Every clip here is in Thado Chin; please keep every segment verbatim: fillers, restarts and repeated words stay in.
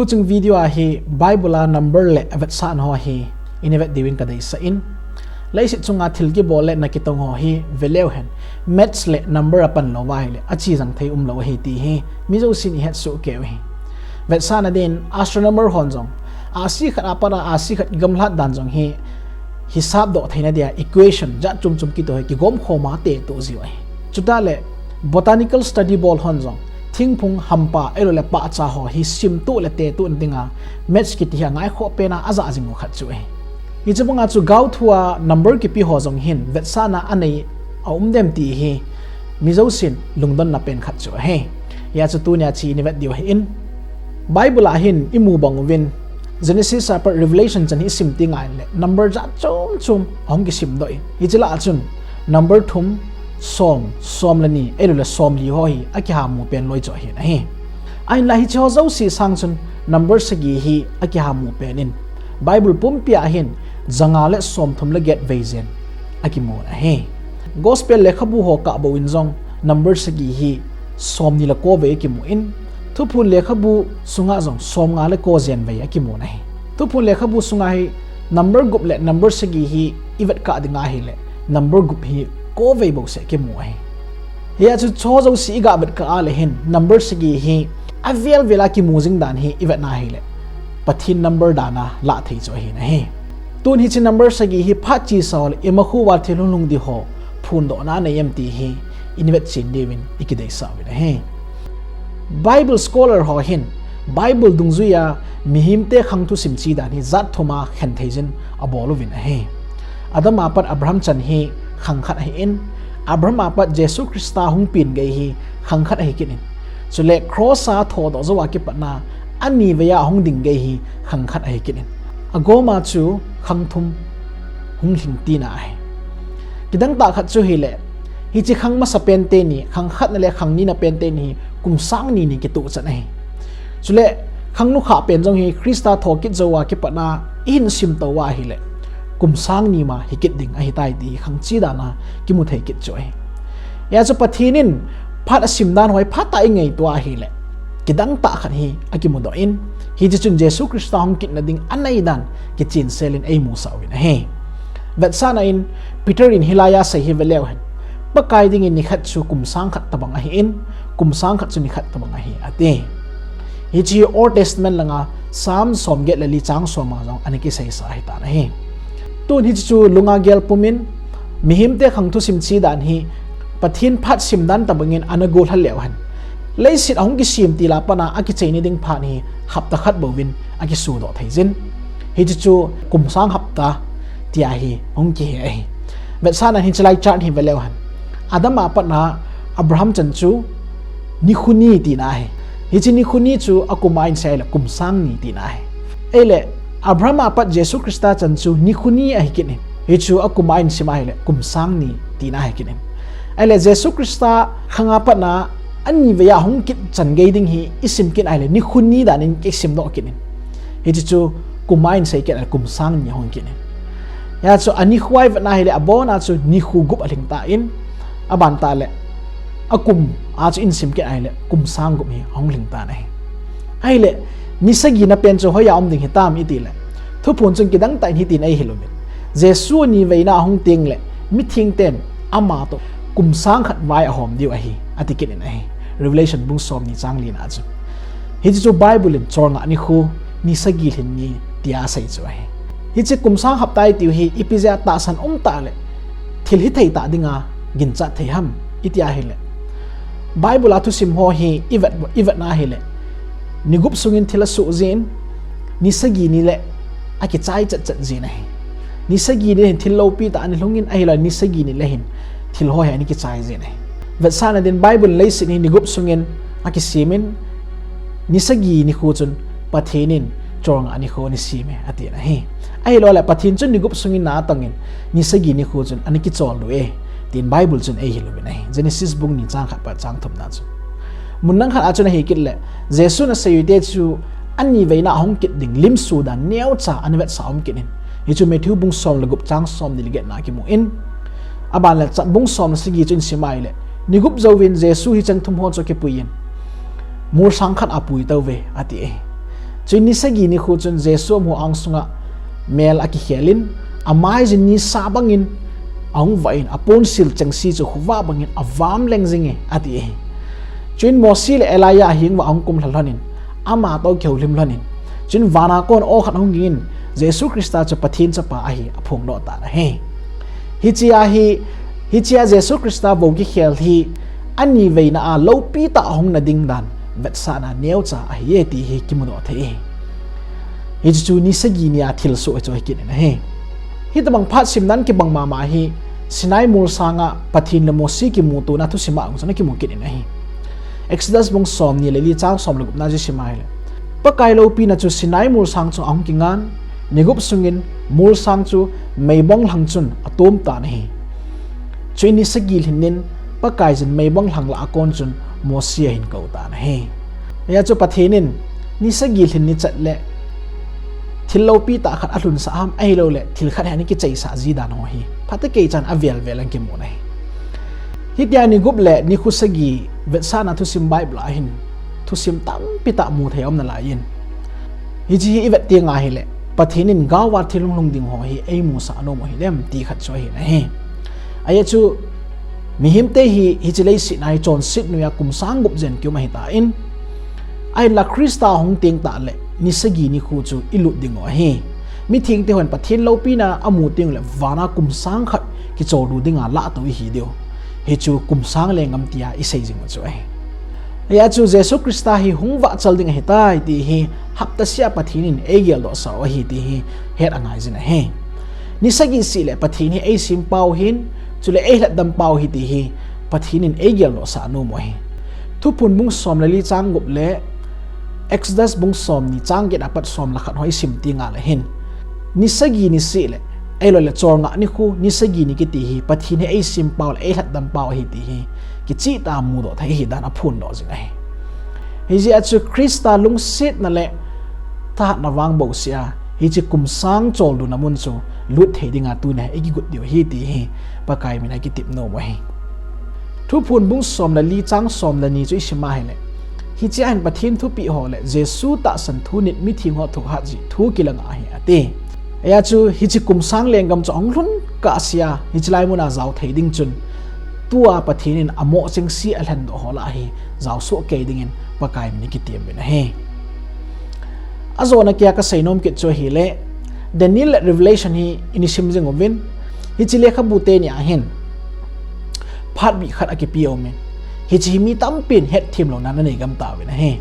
Tuchung video a hi Bible a number le avetsahna ho hi ina vet diuvin kadeisah in. Leiset chunga thil kibol le na kitong ho hi veleu hen. Maths le number apan lou va ahile achejang thei umlou ahi ti hi mi jousen ihet soh kei u hi. Vetsahna din astronomer hon jong ahsi khat apat a ahsi khat gamlhat dan jong hi hisap doh theina dia equation jat chom chom kitoh hi kigom khom a tetuh jiu ahi. Chuteng le botanical study bol hon jong thingphung hampa ahilou le pahcha ho hi simtuh le tetuh na dinga maths kiti hi angaikhoh pen a ajah jing u khat chu ahi. Hiche banga chu gaothu a number kipe ho jong hin vetsahna anei aum dem ti hi mi jousen lungdonna pen khat chu ahi. Hia chu tunia hiche ina vet diu ahin. Bible a hin imu bang uvin Genesis apat Revelation chan hi isim teng ahile number jat chom chom ahung kisim doh in. Hiche lah a chun number thum, som, som le ni, ahilou le som li ho hi akiha mu pen loi chu ahin ahi. Ahinla hiche ho jouse sang chun number sagi hi akiha mu pen in. Bible pumpi a hin janga le som thum le get vei jen akimun ahi. Gospel lekhabu ho kah bou in jong number sagi hi som ni le ko vei akimu in, Thuphon lekhabu sunga jong som nga le ko jen vei akimun ahi. Thuphon lekhabu sunga hi number gup le number sagi hi ivet kah ding ahile number gup hi ko vei bouseh kimu ahi. Hia chu hiche jouse iga vet kah a le hin number sagi hi avel vel a kimu jing dan hi ivet na ahile Pathen number dan a lah thei chu ahin ahi. Tun hiche number sagi hi phat chesa ho le imacha thil hung lhung ding ho phondohna nei em ti hi ina vet chen diuvin ikideisah uvin ahi. Bible scholar ho hin Bible dungjuia mihemte khang thusim che dan hi jat thum a khen thei jin abol uvin ahi. Adam apat Abraham chan hi khang khat ahin, Abraham apat Jesu Christa hung pen gei hi khang khat ahi kit in. Chule cross a thodoh jou a kipatna ani vei a hung ding gei hi khang khat ahi kit in. Agom a chu khang thum hung lhing tina ahi. Kidang tah khat chu hile, hiche khang masa pen teni, khang khatna le khang nina pen teni hi kum sang ni ni kitoh chan ahi. Chule khang nukhah pen jong hi Christa thokit jou a kipatna ihin simtou a ahile kum sang ni ma hikit ding ahitai ti hi khang che dan a kimu thei kit chu ahi. Hia chu Pathen in phat asim dan ho hi phat a ingaito a ahile kidang tah khat hi akimudoh in, hiche chun Jesu Christa hung kitna ding anei dan kichensel in eimusah uvin ahi. Vetsahna in Peter in hilai a asei hi veleu hen. Pakai dingin nikhat chu kum sang khat tobang ahin, kum sang khat chu nikhat tobang ahi ati. Hiche Old Testament langa Psalm som get le li chang som a jong ana kiseisa ahitan ahi. Tun hiche chu lunga gel pumin, mihemte khang thusim che dan hi Pathen phat sim dan tobangin ana gollha leu hen. Leiset ahung kisem til a pat a akichai ni ding phat hi hapta khat bouvin akisodoh thei jin. Hiche chu kum sang hapta tia hi hung kihe ahi. Vetsahna hiche lai chart hi veleu hen. Adam apat a Abraham chan chu nikho ni tina ahi. Hiche nikho ni chu akum a isei le kum sang ni tina ahi. Ahile Abraham apat Jesu Christa chan chu nikho ni ahi kit in. Hichu akum a isim ahile kum sang ni tina ahi kit in. Ahile Jesu Christa khang apat a ani vei a hung kit chan gei ding hi isim kit ahile nikho ni dan in kisim doh kit in. Hiche chu kum a isei kit ahile kum sang ni ahung kit in. Hia chu anikho a ivet na ahile abon a chu nikho gup alhing tan, aban tah le akum a chu isim kit ahile kum sang gup hi ahung lhing tan ahi. Ahile ni sagi na pen chu hoiya um ding hitam itile, Thuphon chun kidang tah in hitin eihil uvin, Jesu ni veina ahung teng le mitheng ten ama toh kum sang khat vai ahom diu ahi, ati kit in ahi. Revelation bung som ni chang li na chu. Hiche chu Bible in cholngah nikho, ni sagi lhin ni tia asei chu ahi. Hiche kum sang hapta itiu hi ipi jeh a tahsan um tah le thil hithei tah dinga ginchat thei ham iti ahile, Bible a thusim ho hi ivet, ivet na ahile, ni gup sungin thil asoh jin, ni sagi ni le akichai chet chet jin ahi. Ni sagi ni le hin thil loupi tah ana lhungin ahilou le ni sagi ni le hin thil ho hi ana kichai jin ahi. Vetsahna din Bible in leiset hi ni gup sungin akisem in, ni sagi nikho chun Pathen in cholngah nikho ana sem e, ati na ahi. Ahilou le Pathen chun ni gup sungin na atong in, ni sagi nikho chun ana kichol diu e, tin Bible chun eihil uvin ahi. Genesis bung ni chang khat apat chang thum na chu. Mun dang khat a chun ahi kit le, Jesu in asei u hite chu ani veina ahung kit ding lim sudan neocha ana vetsah um kit in. Hichu Matthew bung som le gup chang som ni le get na kimu in. Aban le chang bung som le sagi chu isim ahile, ni gup jouvin Jesu hi chang thum ho chu akipui in, mol sang khat a apui tauve, ati e. Chuin ni sagi nikho chun Jesu amu angsunga mel akikhel in, amai jin nisa bangin ahung vah in, aponsil chengse chu khovah bangin avam leng jing e, ati e. Chuin Mosi le Elijah aheng uva ahung kumlha lhonin, ama toh kihoulim lhonin, chuin vana kon aw khat ahung gingin, Jesu Christa chu Pathen Chapa ahi aphongdoh tan ahi. Hichea hi, hichea Jesu Christa vou kikhel hi ani veina a loupi tah ahung na ding dan vetsahna neocha ahi e ti hi kimudoh thei e. Hichu chu ni sagi nia thilsoh chu ahi kit in ahi. Hitobang phat simnan kibang mama hi Sinai molsanga Pathen le Mosi kimutona thusim a hung chun akimu kit in ahi. Exodus bung somni le li chang som le gupna chu sim ahile, Pakai loupina chu Sinai molsang chunga ahung kingan, ni gup sungin molsang chu meibong lhang chun atom tan ahi. Chuin ni sagi lhinin Pakai jin meibong lhang lah a kon chun Mosi ahin kou tan ahi. Hia chu Pathen in ni sagi lhin ni chat le thil loupi tah khat alhunsah ham, ahilouleh thil khat hi ana kichaisah ji dan ho hi phatecha chan avel vel in kimu ahi. Hitia ni gup le nikho sagi vetsahna thusim Bible a hin thusim tampi tah mu thei aum nalai in, hiche hi ivet teng ahile Pathen in gaova thil hung lhung ding ho hi eimusah nom u hidem ti khat chu ahi in ahi. Ajeh chu mihemte hi hiche leiset a hi chonset noiya kum sang gup jen kium ahitan, ahinla Christa hung teng tah le ni sagi nikho chu ilut diu ahi. Mithengte hon Pathen loupina amu teng le vana kum sang khat kicholdo dinga lahtou ihi diu. Hichu kum sang lenggam tia isei jing u chu ahi. Hia chu Jesu Christa hi hung vahchal ding ahitai ti hi hapta sea Pathen in eigeldohsah u ahi ti hi het angai jin ahi. Ni sagi seh le Pathen hi eisem pau ahin, chule eilhatdam pau ahi ti hi Pathen in eigeldohsah nom u ahi. Thuphon bung som le li chang gup le Exodus bung somni chang get apat som le khat ho isim teng le hin, ni sagi ni seh le, ahilouleh cholngah nikho ni sagi ni kiti hi Pathen hi eisem pau le eilhatdam pau ahi ti hi kichehtah a mudoh thei ahi dan aphondoh jing ahi. Hijeh a chu Christa lungsetna le thahatna vang bouseh a hiche kum sang choldona mun chu lut thei dinga tunia ikigot diu ahi ti hi Pakai mina kitep nom u ahi. Thuphon bung som le li chang som le ni chu isim ahile, hichea hin Pathen thupeh ho le Jesu tahsan thu nit mitheng ho thohhat jeh thu kilang ahi ati. Hia chu hiche kum sang lenggam chu ahung lhun kahsea hiche lai muna jao thei ding chun tua Pathen in amoh chengse alhendoh ho lah a hi jaosoh kei dingin Pakai mina kitep uvin ahi. Ajona keiya kasei nom kit chu ahile, Daniel le Revelation hi ina sim jing uvin, hiche lekhabu teni a hin phatbih khat akipe umin, hiche hi mi tampin hetthem louna anei gam tauvin ahi.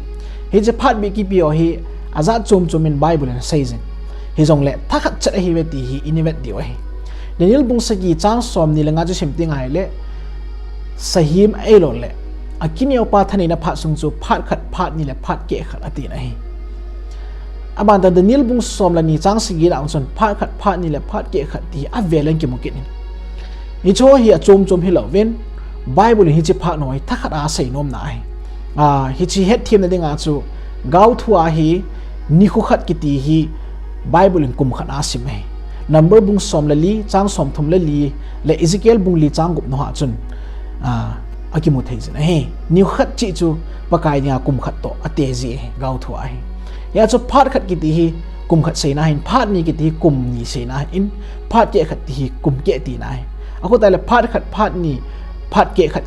Hiche phatbih kipe u hi ajat chom chom in Bible in asei jin, hijongle thakhat chet ahiuve ti hi ina vet diu ahi. Daniel bung sagi chang somni le nga chu sim teng ahile, sahem ahilouleh akineopa thaneina phat sung chu phat khat, phat ni le phat keh khat atin ahi. Abantah Daniel bung som le ni chang sagi lah a chun phat khat, phat ni le phat keh khat ti hi avel in kimu kit in, hiche hi achom chom hilouvin, Bible in hiche phat ho hi thakhat a asei nomna ahi. Hiche hetthemna dinga chu gaothu a hi nikho khat kiti hi Bible in kum khat a asim ahi. Number bung som le li chang somthum le li le Ezekiel bung li chang gup noh a chun akimu thei jin ahi. Nikho khat cheh chu Pakai dinga kum khat toh ate ji ahi, gaothu a hi. Hia chu phat khat kiti hi kum khat seina ahin, phat ni kiti hi kum ni seina ahin, phat keh khat ti hi kum keh tina ahi. Akhuta le phat khat, phat ni, phat keh khat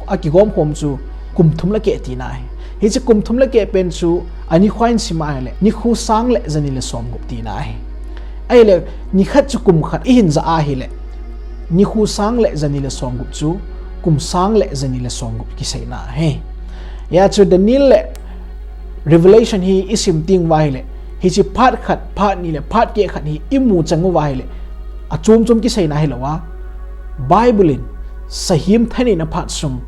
akigom khom chu kum thum le keh tina ahi. Hiche kum thum le keh pen chu anikho a isim ahile nikho sang le jani le somgup tina ahi. Ahile nikhat chu kum khat ihin jah ahile nikho sang le jani le somgup chu kum sang le jani le somgup kiseina ahi. Hia chu Daniel le Revelation hi isim teng uva ahile, hiche phat khat, phat ni le phat keh khat hi imu chang uva ahile, achom chom kiseina hilou a, Bible in sahem thaneina phat sung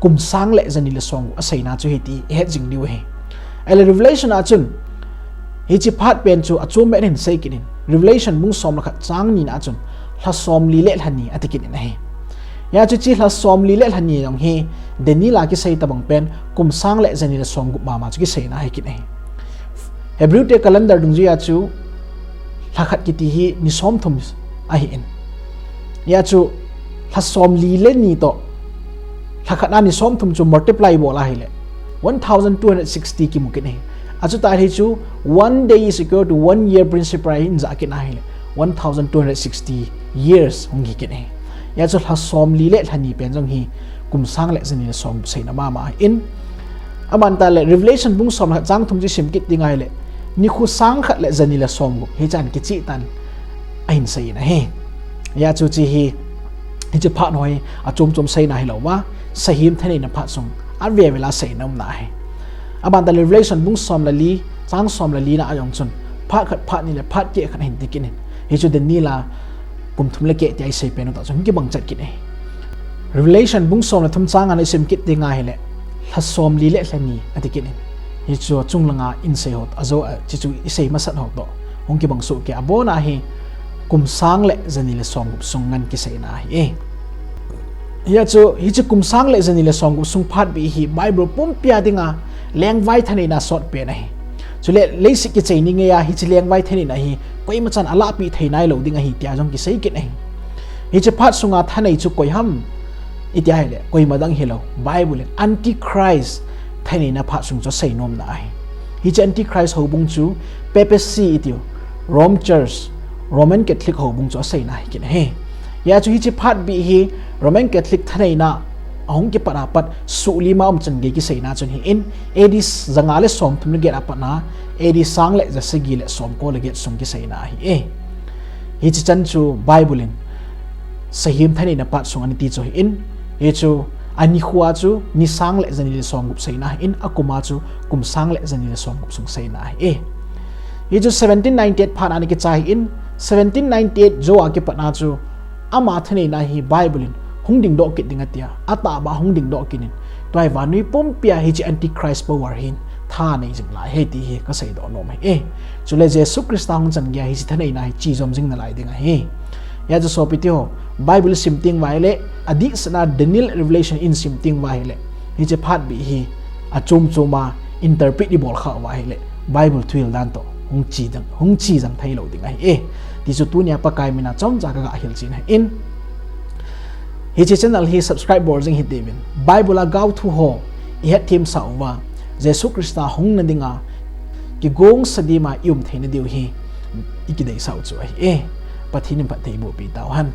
kum sang le jani le somgup aseina chu ahi ti ihet jing diu ahi. Ahile Revelation a chun hiche phat pen chu achom beh in asei kit in, Revelation bung som le khat chang nina a chun lha somli le lha ni ati kit in ahi. Hia chu hiche lha somli le lha ni jong hi Daniel a kisei tobang pen kum sang le jani le somgup mama chu kiseina ahi kit in ahi. Hebrew te calendar dungjuia chu lha khat kiti hi ni somthum ahin, hia chu lha somli le ni toh lha khat a ni somthum chu multiply bol ahile one thousand two hundred sixty kimu kit in ahi. Achuti hi chu, one day is equal to one year principle in ja kit ahile, one thousand two hundred sixty years hung hi kit e. Hia chu lha somli le lha ni pen jong hi kum sang le jani le somgup seina mama in. Aban tah le Revelation bung som le khat chang thum chu sim kit ding ahile, nikho sang khat le jani le somgup hi chan kichih tan ahin sei in ahi. Hia chu chi hi, hiche phat ho hi achom chom seina hilou va, sahem thaneina phat sung a veve la seina umna ahi. Aban tah le Revelation bung som le li, chang som le li na a jong chun, phat khat, phat ni le phat keh khat ahin ti kit in. Hichu Daniel a kum thum le keh tia isei pen u tah chun kibang chet kit e. Revelation bung som le thum chang ana isim kit ding ahile, lha somli le lha ni ati kit in. Hichu achung langa in sei ho, ajo a, chi chu isei masat ho toh hung kibang soh kei, abona hi kum sang le jani le somgup sung ngen kiseina ahi e. Hia chu, hiche kum sang le jani le somgup sung phat bih hi Bible pumpia dinga lengvai thaneina sot pen ahi. Chule leiset kichai ni ngeiya hiche lengvai thaneina hi koima chan alahpeh thei nailou ding ahi tia jong kisei kit ahi. Hiche phat sunga thanei chu koi ham iti ahile, koima dang hilou, Bible in Antichrist thaneina phat sung chu asei nomna ahi. Hiche Antichrist houbung chu Papacy itiu, Rome Church, Roman Catholic houbung chu aseina ahi kit ahi. Hia chu hiche phat bih hi Roman Catholic thaneina ahung kipat a pat suhlima um chan gei kiseina chun hi in, A D janga le somthum le get a pat na, A D sang le jasagi le somko le get sung kiseina ahi e. Hiche chan chu Bible in sahem thaneina phat sung ana ti chu hi in, hichu anikhoa chu ni sang le jani le somgup seina ahi in, akuma chu kum sang le jani le somgup sung seina ahi e. Hichu seventeen ninety-eight phat ana kichai hi in, seventeen ninety-eight jou a kipat na chu ama thaneina hi Bible in hung dingdoh kit ding atia, atahbeh a hung dingdoh kit in, tua hi vannoi pumpia hiche Antichrist power hin thanei jing lai ahi ti hi kaseidoh nom ahi e. Chule Jesu Christa hung chan geiya hiche thaneina hi chejom jing nalai ding ahi. Hia chu sopite ho, Bible sim teng uva ahile, adehsetna Daniel, Revelation in sim teng uva ahile, hiche phat bih hi achom chom a interpret ibol khah uva ahile, Bible thuhil dan toh hung che jang, hung che jang theilou ding ahi e. Ti chu tunia Pakai mina chomcha kaga hilchen ahi in. Hiche channel hi subscribe bol jing hitiuvin, Bible a gaothu ho ihet themsah uva, Jesu Christa hungna dinga kigongsa dima ium theina diu hi ikideisah u chu ahi e. Pathen in phatthei bohpi tauhen.